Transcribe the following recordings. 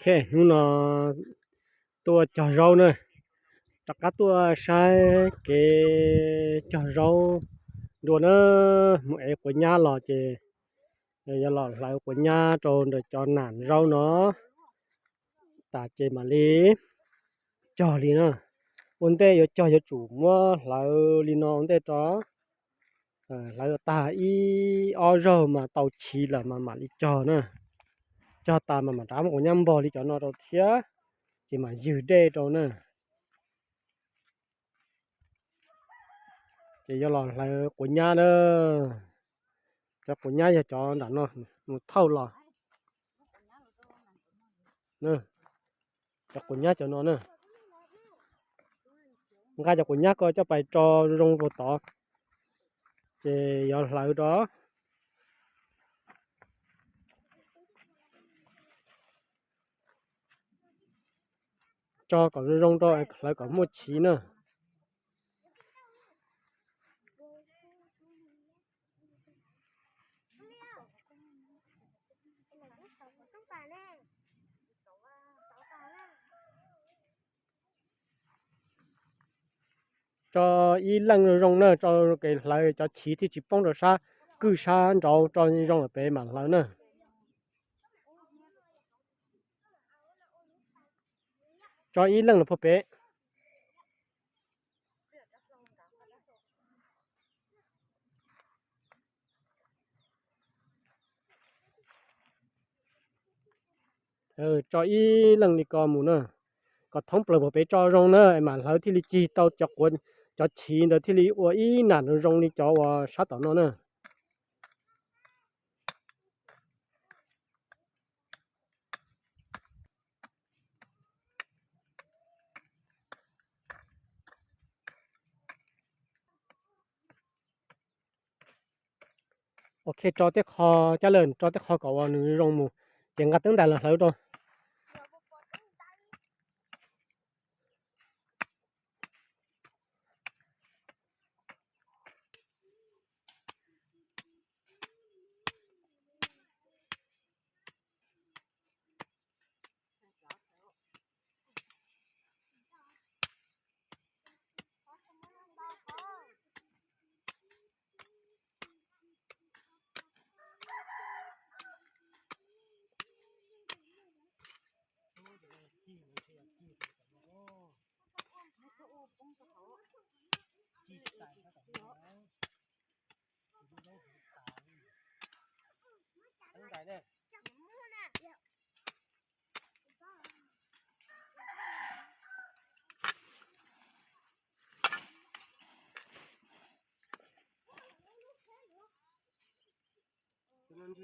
Ok, hnub no tuaj cog zaub na, rov qab tuaj saib kev cog zaub dua na, mus ev quav nyab los ces yuav los hlawv quav nyab rau ntawm cov nam zaub no tas ces mam li cog li na. Ua ntej yuav cog yuav tsum muab hlawv li no ua ntej tso. Hlawv tag ib ob zaug mas tau chiv lawm mas mam li cog na. Cog tas mas mam rov muab quav nyab npog li cov no rau thiab, ces mam ywg dej rau na. Ces yuav los hlawv quav nyab na. Cov quav nyab yog cov nram no mus thauj los. Cov quav nyab cov no na. Nqa cov quav nyab ko coj pais tso zoo zoo rau tod, ces yuav hlawv rau. Tso kom zoo zoo rau hlawv kom muaj chiv na. Tso ib leej zoo zoo na, tso kev hlawv cov chiv thiaj tsis poob rau sab kwj sab nraud, tso zoo lawm pem mam hlawv na. Tso ib leej los puag pem. Tso ib leej li ko mus na, kom thoob plaws puag pem tso zoo na es mam hlawv thiaj li cig tau cov quav, cov chiv ntawd thiaj li ua ib nam zoo zoo li cov uas sab tom no na. Ok, tso tej qho, cab lawm tso tej qho kom uas nws zoo mus, ces nqa teeb ntais los hlawv rau.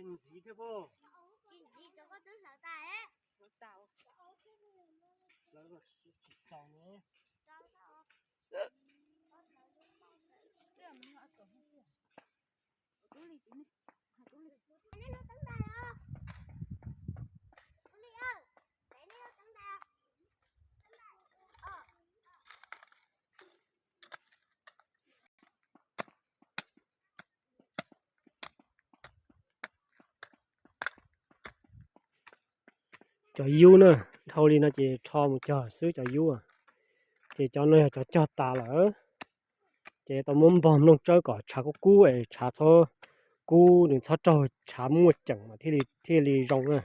Ntxiv thiab pob. Ntxiv, koj twb hlawv tas. Hlawv tsis txaus ne. Cov yub na, dhau li no ces rho mus cog xwb cov yub. Ces cov no yog cov cog tas lawm. Ces tau muab npog nplooj tsawb kom tshav kub kub es tshav txhob kub, nws txhob raug tshav muaj ceem mas thiaj li zoo na.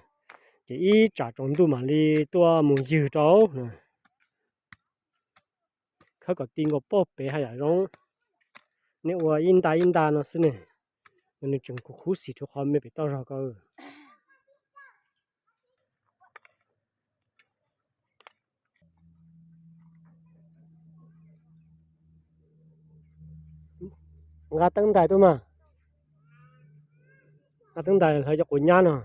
Ces ib tsam tsaus ntuj mam li tuaj mus ywg rau na. Khawb kom ti nkaus puag pem haj yam zoo. Nej ua ib nta ib nta no xwb ne, nws tseem khuv xim rau qhov me pem toj zog ko. Nqa teeb ntais tuaj mas. Nqa teeb ntais hlawv cov quav nyab no.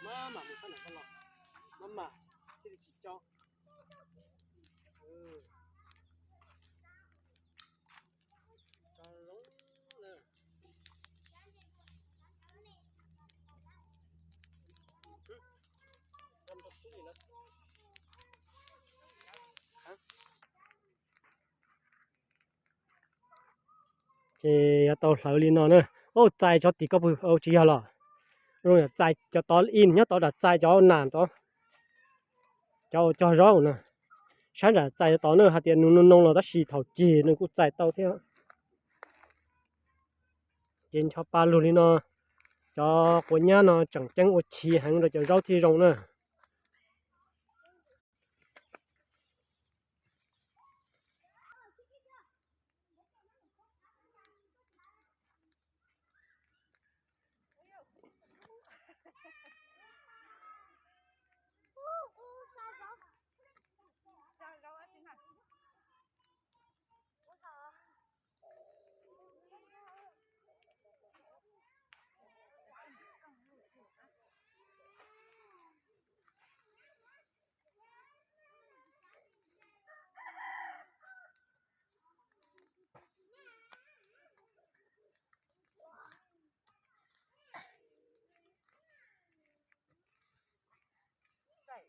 Maj mam mus sab nram koj los, maj mam thiaj li tsis co. Tso zoo na. Ces yuav tau hlawv li no na. Ub, txais cov tim koj pw tsis yog los? Zoo yam txais cov tod ib nyob tod, nram txais cov nas tod, cov cog zaub na. Saib nram txais cov tod na, hais tias nws noo noo los tab sis thaum cig nws kuj txais tau thiab. Ces ncho pa lug li no, cov quav nyab no tseem ceeb ua chiv heev rau cov zaub thiaj zoo na.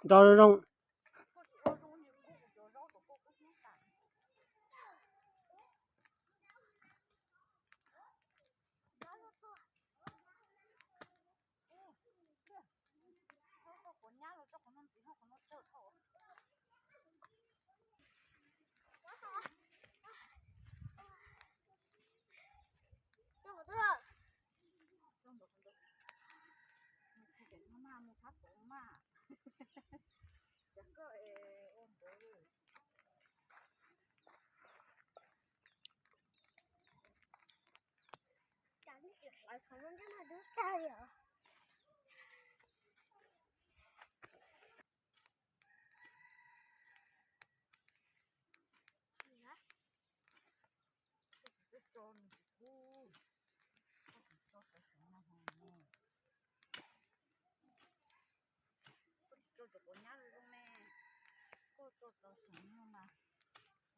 Nrau zoo. Koj tsis tso cov quav nyab zoo zoo ne, koj tso tau seem no mas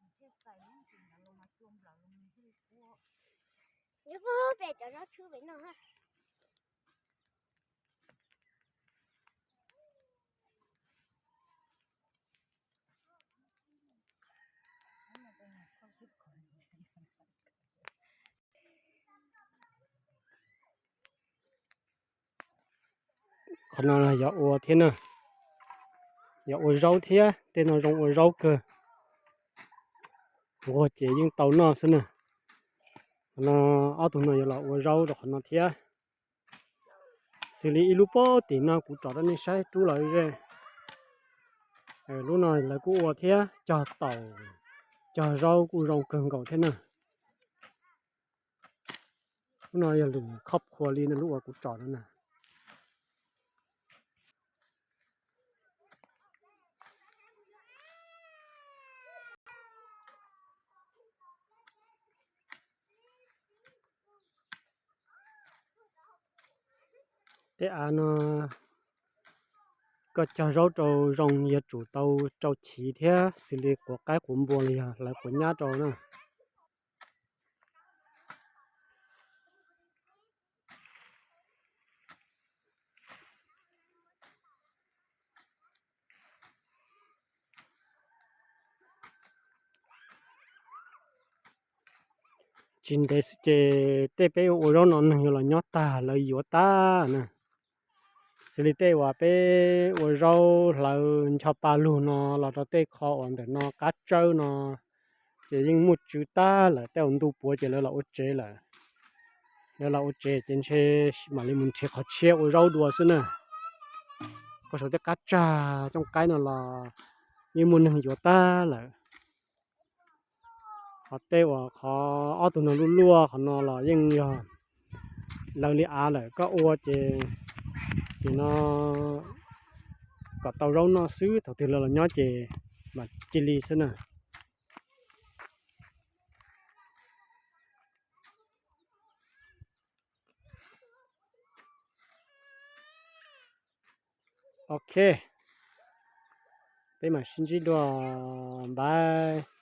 nws thiaj xais, nws tsis nrad los mas cua nplawm los nws thiaj li puab. Nws puab pem cov zaub tshwb pem no ha. Qhov no yog ua thiab na, yog ua zaub thiab, tej no zoo ua zaub kawg. Nquag ces yeej tau noj xwb na. Qhov no ob tug no yuav los ua zaub rau qhov no thiab. Xws li ib lub pob tim no kuv tsom rau nej saib rub los ze. Lub no lawv kuj ua thiab, cog taum, cog zaub kuj zoo kawg nkaus thiab na. Lub no yog lwm khob qhua li no, lub uas kuv tsom no na. Tej av no koj cog zaub rau zoo yog tsum tau rau chiv thiab, xws li quav qaib quav npua los yog hlawv quav nyab rau na. Tsis ntev xwb ces tej peb ua zaub no neeg yuav los nyob tag, lawv yuav tag na. Xws li tej uas peb ua zaub hlawv ncho pa lug no los rau tej qho uas ntawm no qab tsawb no, ces yeej muaj tswv tag lawm, tej uas ntu puav ces lawv los ua tsev lawm. Lawv los ua tsev ces ntshe mam li mus nrhiav qhov tshiab ua zaub dua xwb na. Koj saum tej qab tsag cooj qaib no los yeej muaj neeg yuav tag lawm. Qhov tej uas qhov ob tug no luaj luaj qhov no los yeej yog lawv li av lawm, koj ua ces, ces no kom tau zaub noj xwb, thaum twg lawv los nyob ces mam cia li xwb na. Ok, peb mam sib ntsib dua, bye.